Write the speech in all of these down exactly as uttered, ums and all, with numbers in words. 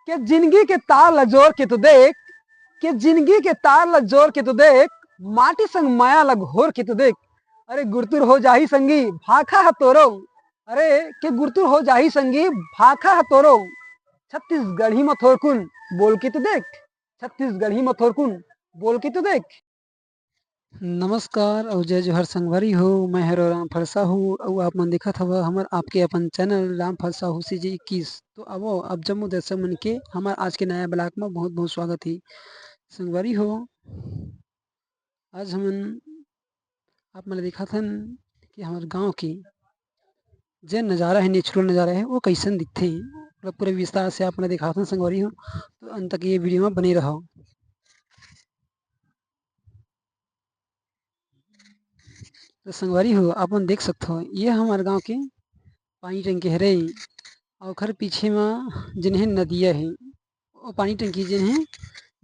के जिंदगी के तार ला जोर के तो देख, के जिंदगी के तार ला जोर के तो देख, माटी संग माया ला घोर के तो देख। अरे गुरतुर हो जाही संगी, भाखा ह तोरो। अरे के गुरतुर हो जाही संगी, भाखा ह तोरो। छत्तीसगढ़ी म थोरकुन बोल के तो देख, छत्तीसगढ़ी म थोरकुन बोल के तो देख। नमस्कार अउ जय जोहार संगवारी हो, मैं हरो रामफल साहू अउ आप मन देखत हव हमर आपके अपन चैनल रामफल साहू सीजी इक्कीस। तो आवो, आप जम्मो दर्शक मन के हमर आज के नया ब्लॉग म बहुत-बहुत स्वागत हे। संगवारी हो, आज हमन आप मन ल दिखाथन कि हमर गाँव के जे नजारा हे, नेचुरल नजारा हे, वो कइसन दिखथे, ओला पूरा विस्तार से आप मन ल दिखाथन संगवारी हो। तो अंत तक ये वीडियो म बने रहव। तो संगवारी हो, आप मन देख सकथव, ये हमर गाँव के पानी टंकी हरे, अउ ओखर पीछे म जेन हे नदिया हे, वो पानी टंकी जेन हे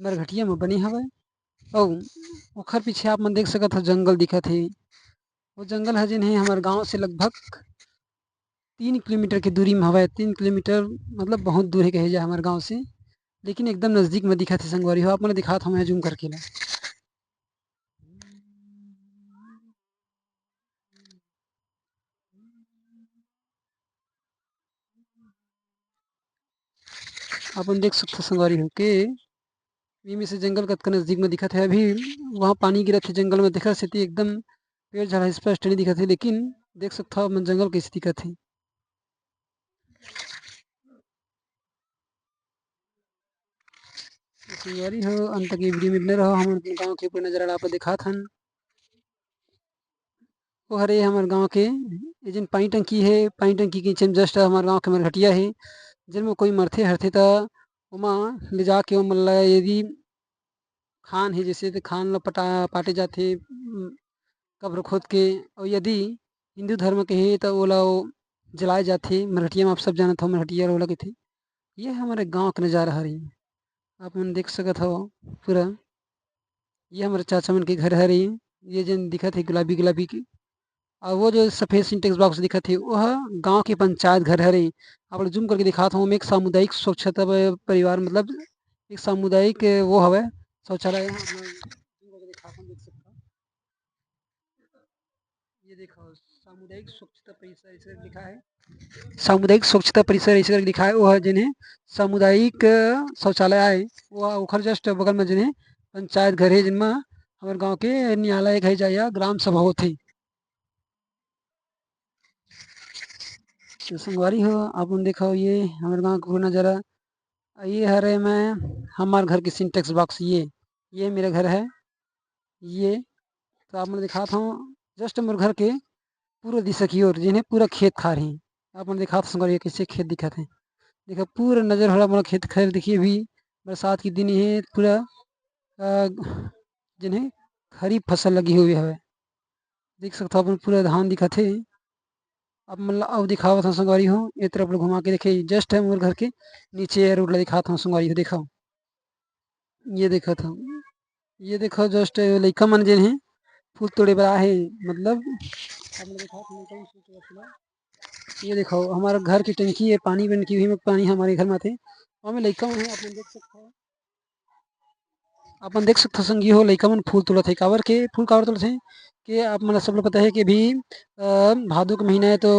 मरघटिया म बने हवय। अउ ओखर पीछे आप मन देख सकत हव, जंगल दिखत हे। वो जंगल ह जेन हे हमर गाँव से लगभग तीन किलोमीटर के दूरी म हवय। तीन किलोमीटर मतलब बहुत दूर हे कहे जाए हमर गाँव से, लेकिन एकदम नजदीक म दिखत हे संगवारी हो। आप मन ल दिखात हव मैं जूम करके ला। अपन देख सकथव संगवारी हो के एमे से जंगल कतका नजदीक म दिखत हे। अभी वहाँ पानी गिरत हे जंगल म, तेखर सेती एकदम पेड़ झाड़ स्पष्ट नइ दिखत हे, लेकिन देख सकथव अपन जंगल कइसे दिखत हे। संगवारी हो, अंत तक ये वीडियो में बने रहो, हम अपन गाँव के पूरा नजारा ला आप दिखात हन। वो हरे हमर गाँव के, ये जेन पानी टंकी हे, पानी टंकी के नीचे में just हमर गाँव के मरघटिया हे, जेन में कोई मरथे हरथे त ओमा ले जाके ओमन ला यदि खान हे जैसे, त खान ला पटा-, पाटे जाथे, उम, कब्र खोद के, अउ यदि हिंदू धर्म के हे त ओला ओ जलाए जाथे। मरघटिया में आप सब जानत हव, मरघटिया ओला कहिथे। ये हमर गाँव के नजारा हरे, आप मन देख सकत हव पूरा। ये हमर चाचा मन के घर हरे, ये जेन दिखत हे गुलाबी गुलाबी के, अउ वो जो सफेद सिंटेक्स बॉक्स दिखत हे, वो ह गाँव के पंचायत घर हरे। आप ला जूम करके दिखात हव, ओमे एक सामुदायिक स्वच्छता प-, परिवार, मतलब एक सामुदायिक वो हवय, शौचालय। आप ला जूम करके दिखात हव, देख सकत हव। ये देखो, सामुदायिक स्वच्छता परिसर ऐसे लिखा है। सामुदायिक स्वच्छता परिसर ऐसे करके लिखा है, वो है जिन्हें सामुदायिक, अ, शौचालय आए, वो ओखर just बगल में जिन्हें पंचायत घर है, जिनमा हमारे गांव के न्यायालय कहे जाए या ग्राम सभा होथे। तो संगवारी हो, आप मन देखो, ये हमारे गांव के पूरा नजारा। ये हरे मैं हमार घर के सिंटेक्स बॉक्स, ये, ये मेरा घर है, ये तो आप मन दिखात हूँ, just मोर घर के पूरा दिशा की ओर, जिन्हें पूरा खेत खार ही। आप मन दिखात हूँ संगवारी, कैसे खेत दिखत है। देखो, पूरा नजर हो रहा मोर खेत खार, देखिए, अभी बरसात के दिन, ये पूरा, अ, जिन्हें खरीफ फसल लगी हुई हवे। देख सकत हव, अपन पूरा धान दिखत हे। आप मन ला अउ दिखावत हव संगवारी हो, ए तरफ ले घुमा के देखे, just है मोर घर के नीचे रोड ला दिखात हव संगवारी हो। देखव, ये देखत हव, ये देखव, just लइका मन जेन हे, फूल तोड़े बर आए हे, मतलब, आप मन दिखात हव, लइका मन फूल तोड़त हे। ये देखव, हमार घर के टंकी हे, पानी टंकी, उही में पानी हमारे घर में आथे, ओमे लइका मन हे, आप मन देख सकत हव। अपन देख सकथव संगी हो, लइका मन फूल तोड़त हे। काबर के फूल काबर तोड़त हे, के आप मन ला सब ला पता हे कि अभी, अ, भादो के महीना हे, तो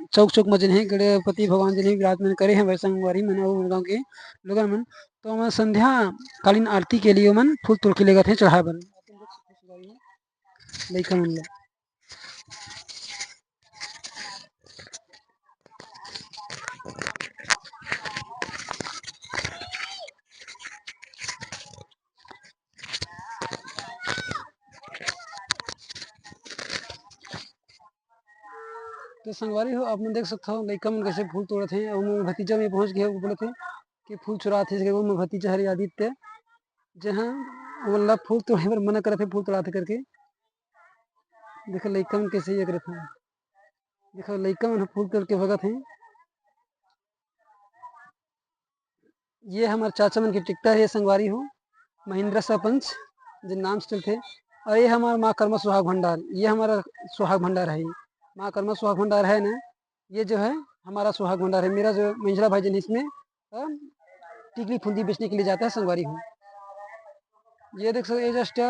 चौक चौक म जेन हे गणपति भगवान जेन हे विराजमान करे हे, वैसे संगवारी मन अउ गाँव के लोगन मन, तो ओमन संध्या कालीन आरती के लिए ओमन फूल तोड़ के लेगत हे चढ़ाए बर। लइका मन ला। तो संगवारी हो, आप मन देख सकथव, लइका मन कैसे फूल तोड़त हे। अउ मोर भतीजा में पहुंच गए, वो बोलत हे कि फूल चुरात हे, वो मोर भतीजा हरे आदित्य, जे हा ओला फूल तोड़े बर मना करत हे, फूल तोड़ात हे करके। देखो लइका मन कैसे ये करत हे, देखो लइका मन फूल तोड़ के भगत हे। ये हमर चाचा मन के टिकटा हे संगवारी हो, महिंद्रा सरपंच, जे नाम से चलथे। अउ ये हमर माँ कर्मा सुहाग भंडार, ये हमारा सुहाग भंडार है, माँ कर्मा सुहाग भंडार है ना, ये जो है हमारा सुहाग भंडार है। मेरा जो मंझला भाई जन इसमें, अ, टिकली फुंदी बेचने के लिए जाता है संगवारी हो। ये देख सकते, ये जस्ट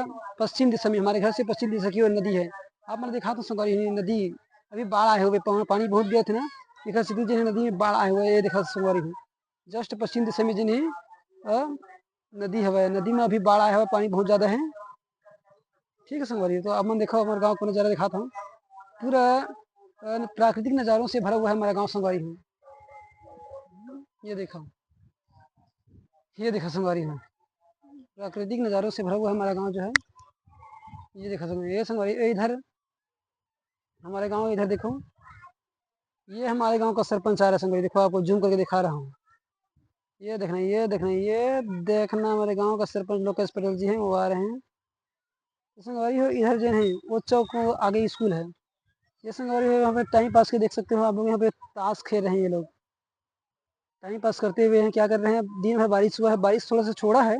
पश्चिम दिशा में, हमारे घर से पश्चिम दिशा की ओर नदी है। आप मन दिखाता हूँ संगवारी हो, नदी अभी बाढ़ आए हुए, पा-, पानी बहुत गिरा था ना, एक सिद्धू जी नदी में बाढ़ आए हुए, ये देखा संगवारी हो। जस्ट पश्चिम दिशा में जिन है, अ, नदी हवय, नदी में अभी बाढ़ आए हवय, पानी बहुत ज्यादा है। ठीक है संगवारी, तो आप मन देखो, हमारे गाँव को नजारा दिखाता हूँ, पूरा, अ, प्राकृतिक नजारों से भरा हुआ है हमारा गाँव संगवारी हो। ये देखो, ये देखो संगवारी हो, प्राकृतिक नजारों से भरा हुआ हमारा गाँव जो है। ये देखो संगवारी, ये संगवारी, ये इधर हमारे गाँव, इधर देखो, ये हमारे गाँव का सरपंच आ रहा है संगवारी। देखो, आपको जूम करके दिखा रहा हूँ। ये देखना, ये देखना, ये देखना, हमारे गाँव का सरपंच लोकेश पटेल जी हैं, वो आ रहे हैं। तो संगवारी हो, इधर जो है, वो चौक को आगे स्कूल है। ये संगवारी हो, यहाँ पे टाइम पास के देख सकते हो आप लोग, यहाँ पे ताश खेल रहे हैं ये लोग, टाइम पास करते हुए हैं। क्या कर रहे हैं, दिन भर बारिश हुआ है, बारिश थोड़ा सा छोड़ा है,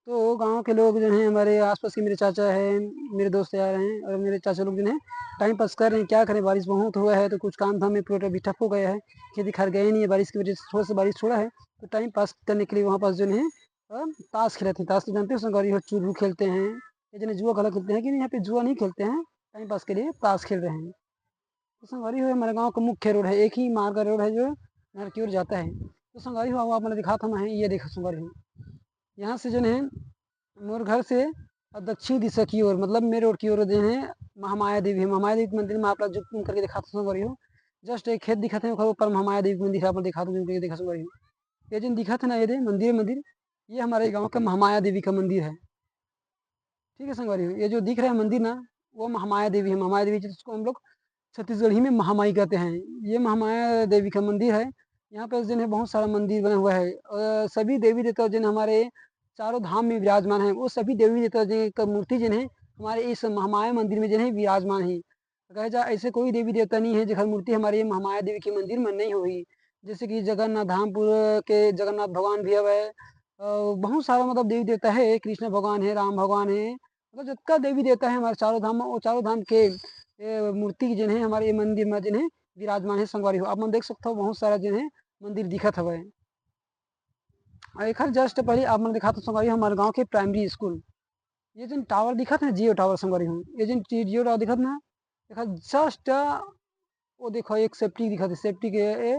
तो गांव के लोग जो हैं, हमारे आसपास के मेरे चाचा हैं, मेरे दोस्त यार हैं और मेरे चाचा लोग जो हैं, टाइम पास कर रहे हैं। क्या करें, बारिश बहुत हुआ है तो कुछ काम धाम में पूरा अभी ठप हो गया है, खेती खार गए नहीं है बारिश की वजह से। थोड़ा सा बारिश छोड़ा है तो टाइम पास करने के लिए वहाँ पास जो है, अ, ताश खेलते हैं। ताश तो जानते हो संगवारी हो, चुर्रू खेलते हैं, ये जो जुआ खेला खेलते हैं, लेकिन यहाँ पे जुआ नहीं खेलते हैं, टाइम पास के लिए ताश खेल रहे हैं। तो संगवारी हो, हमारे गाँव का मुख्य रोड है, एक ही मार्ग रोड है जो नहर की ओर जाता है। तो संगवारी हो, आप मन दिखात हन, ये देखो संगवारी हो, यहाँ से जो है मोर घर से और दक्षिण दिशा की ओर, मतलब मेन रोड की ओर जो है महामाया देवी है। महामाया देवी के मंदिर में आप लोग जूम करके दिखाता हूँ संगवारी हो। जस्ट एक खेत दिखत है, ओकर ऊपर महामाया देवी के मंदिर है, आप लोग दिखाता हूँ जूम करके, देखा संगवारी हो। ये जिन दिखत है ना, ये दे मंदिर, मंदिर, ये हमारे गाँव का महामाया देवी का मंदिर है। ठीक है संगवारी हो, ये जो दिख रहा है मंदिर ना, वो महामाया देवी है। महामाया देवी जिसको हम लोग छत्तीसगढ़ी में महामाई कहते हैं। ये महामाया देवी का मंदिर है। यहाँ पर जो है बहुत सारा मंदिर बना हुआ है। अ, सभी देवी देवता जिन हमारे चारों धाम में विराजमान है, वो सभी देवी देवता जी का मूर्ति जिन है हमारे इस महामाया मंदिर में जिन है विराजमान है। कहे जा, ऐसे कोई देवी देवता नहीं है जेकर मूर्ति हमारे ये महामाया देवी के मंदिर में नहीं होही। जैसे कि जगन्नाथ धामपुर के जगन्नाथ भगवान भी हवय, अ, बहुत सारा मतलब देवी देवता है, कृष्ण भगवान है, राम भगवान है, मतलब जतका देवी देवता है हमारे चारों धाम में, वो चारों धाम के, ए, मूर्ति जिन है हमारे ये मंदिर में जिन है विराजमान है संगवारी हो। आप मन देख सकते हो बहुत सारा जिन है मंदिर दिखत हवय। और एक जस्ट पहले आप मन दिखात हो संगवारी हो, हमारे गाँव के प्राइमरी स्कूल, ये जिन टावर दिखत है जियो टावर संगवारी हो, ये जिन जियो टावर दिखत ना, देखा जस्ट वो देखो एक सेफ्टी दिखत है, सेफ्टी के ए,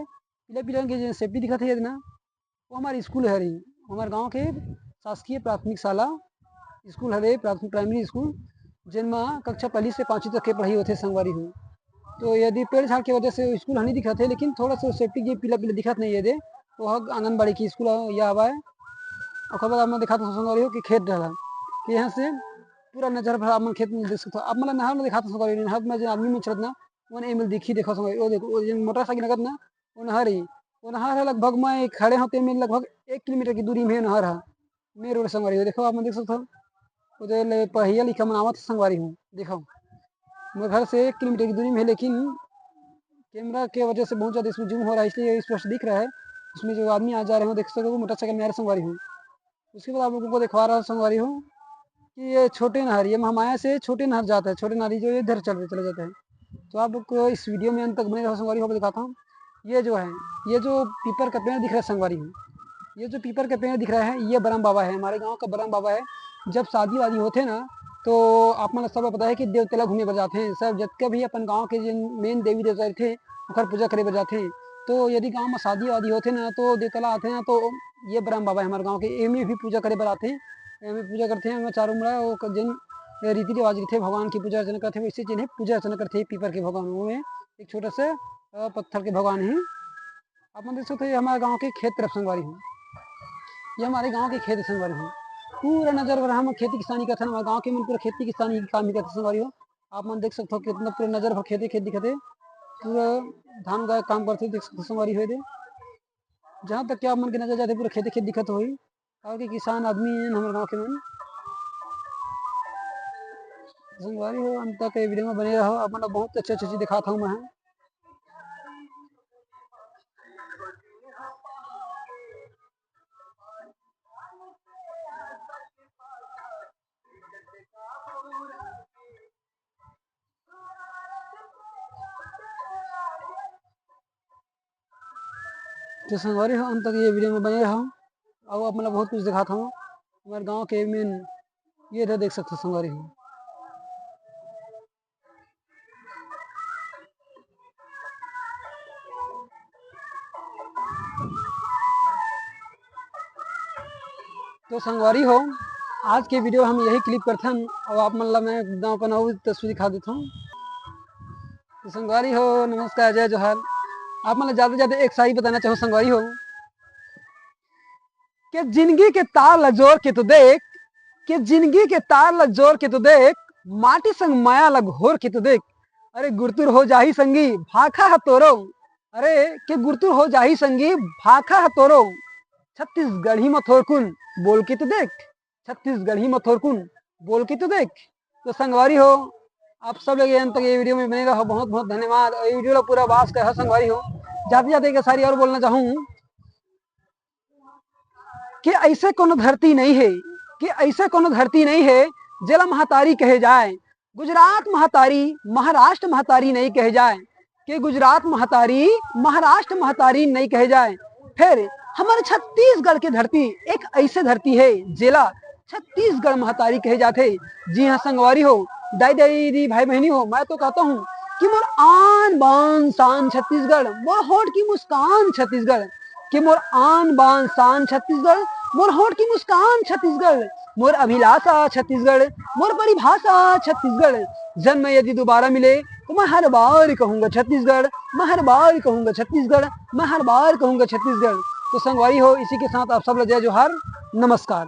पीला पीला रंग के जो सेफ्टी दिखत है ये ना, वो हमारे स्कूल हरे, हमारे गांव के शासकीय प्राथमिक शाला स्कूल हरे, प्राथमिक प्राइमरी स्कूल, जेनमा कक्षा पहली से पाँचवीं तक के पढ़ाई होते संगवारी हो। तो यदि पेड़ झाड़ की वजह से स्कूल हनी दिखत है, लेकिन थोड़ा सा सेफ्टी ये पीला पीला दिखत नहीं है दे, वो हक आंगनबाड़ी की स्कूल या हवा है। ओकर बाद आप मन दिखात हो संगवारी हो कि खेत डला कि यहाँ से पूरा नजर भर आप मन खेत में देख सकते हो। आप मन नहर में दिखात हो संगवारी हो, नहर में जो आदमी मन चलत ना, वो नहीं मिल दिखी, देखो संगवारी, वो देखो, वो जो मोटरसाइकिल लगत ना, वो नहर ही, वो नहर है लगभग मैं खड़े होते में लगभग एक किलोमीटर की दूरी में नहर है, मेन रोड संगवारी हो। देखो आप मन देख सकते हो, वो जो ले पहिया लिखा मनावत संगवारी हो। देखो, मेरे घर से एक किलोमीटर की दूरी में है, लेकिन कैमरा के वजह से बहुत ज़्यादा इसमें जूम हो रहा है, इसलिए स्पष्ट दिख रहा है। उसमें जो आदमी आ जा रहे हो, देख सकते हो, मोटरसाइकिल में आ रहे संगवारी हो। उसके बाद आप लोगों को दिखवा रहा हूँ संगवारी हो कि ये छोटे नहर, ये महामाया से छोटे नहर जाता है, छोटे नहर जो ये इधर चल चले जाता है। तो आप लोग को इस वीडियो में अंत तक बने रहो संगवारी हो, दिखाता हूँ। ये जो है, ये जो पीपर का पेड़ दिख रहा है संगवारी हो, ये जो पीपर का पेड़ दिख रहा है, ये ब्रह्म बाबा है, हमारे गाँव का ब्रह्म बाबा है। जब शादी वादी होते ना, तो आप मन सब पता है कि देवतला घूमे बर जाते हैं सब, जतके भी अपन गाँव के जिन मेन देवी देवता थे, ओकर पूजा करे बर जाते हैं। तो यदि गाँव में शादी वादी होते ना, तो देवतला आते हैं, तो ये ब्रह्म बाबा है हमारे गाँव के, एमे भी पूजा करे बर आते हैं। एमे पूजा करते हैं, एमे चारों मुड़ा वो क-, जिन रीति रिवाज रहिथे, भगवान की पूजा अर्चना करते हैं, वैसे जिन्हें पूजा अर्चना करते हैं पीपर के भगवान। वो में एक छोटा सा, अ, पत्थर के भगवान है। आप मन देख सकते हो, ये हमारे गाँव के खेत तरफ संगवारी हो, ये हमारे गाँव के खेत संगवारी हो। पूरा नजर बर हम खेती किसानी करथन, हमारे गाँव के मन पूरा खेती किसानी के काम ही करथे संगवारी हो। आप मन देख सकते हो कितना पूरा नजर भर खेते खेत दिखत हे, पूरा धान गाय काम करथे, देख सकते हो संगवारी हो दे। जहाँ तक कि आप मन के नजर जाथे पूरा खेते खेत दिखत होही, काबर कि किसान आदमी हैं हमारे गाँव के मन। संगवारी हो, अंत तक ये वीडियो में बने रहो, आप मन ला बहुत अच्छे अच्छे चीज दिखात हूँ मैं। तो संगवारी हो, अंत तक ये वीडियो में बने रहो। अउ आप मन ला बहुत कुछ दिखात हूँ। हमर गांव के मेन ये था, देख सकते हो संगवारी हो। तो संगवारी हो, आज के वीडियो हम यही क्लिप करथन और आप मन ला मैं एकदम अपन अउ तस्वीर दिखा देता हूँ। तो संगवारी हो, नमस्कार, जय जोहार। आप मन ला ज्यादा से ज्यादा एक शायरी बताना चाहूँ संगवारी हो, के जिंदगी के तार ला जोर के तो देख, के जिंदगी के तार ला जोर के तो देख, माटी संग माया ला घोर के तो देख। अरे गुरतुर हो जाही संगी भाखा ह तोरो, अरे के गुरतुर हो जाही संगी भाखा ह तोरो, छत्तीसगढ़ी म थोरकुन बोल के तो देख, छत्तीसगढ़ी म थोरकुन बोल के तो देख। तो संगवारी हो, आप सब लोग ये अंत तक ये वीडियो में बने रहो, बहुत बहुत धन्यवाद। और ये वीडियो ला पूरा वाच करे हो संगवारी हो। जाते जाते एक शायरी और बोलना चाहूँ कि ऐसे कोनो धरती नहीं है, कि ऐसे कोनो धरती नहीं है जेला महतारी कहे जाए। गुजरात महतारी, महाराष्ट्र महतारी नहीं कहे जाए, कि गुजरात महतारी, महाराष्ट्र महतारी नहीं कहे जाए। फिर हमर छत्तीसगढ़ के धरती एक ऐसे धरती है जेला छत्तीसगढ़ महतारी कहे जाथे। जी हाँ संगवारी हो, दाई दाई दी भाई बहनी हो, मैं तो कहता हूँ कि मोर आन बान शान छत्तीसगढ़, मोर होठ की मुस्कान छत्तीसगढ़, कि मोर आन बान शान छत्तीसगढ़, मोर होठ की मुस्कान छत्तीसगढ़, मोर अभिलाषा छत्तीसगढ़, मोर परिभाषा छत्तीसगढ़। जन्म यदि दोबारा मिले तो मैं हर बार कहूँगा छत्तीसगढ़, मैं हर बार कहूँगा छत्तीसगढ़, मैं हर बार कहूँगा छत्तीसगढ़। तो संगवारी हो, इसी के साथ आप सब ला जय जोहार, नमस्कार।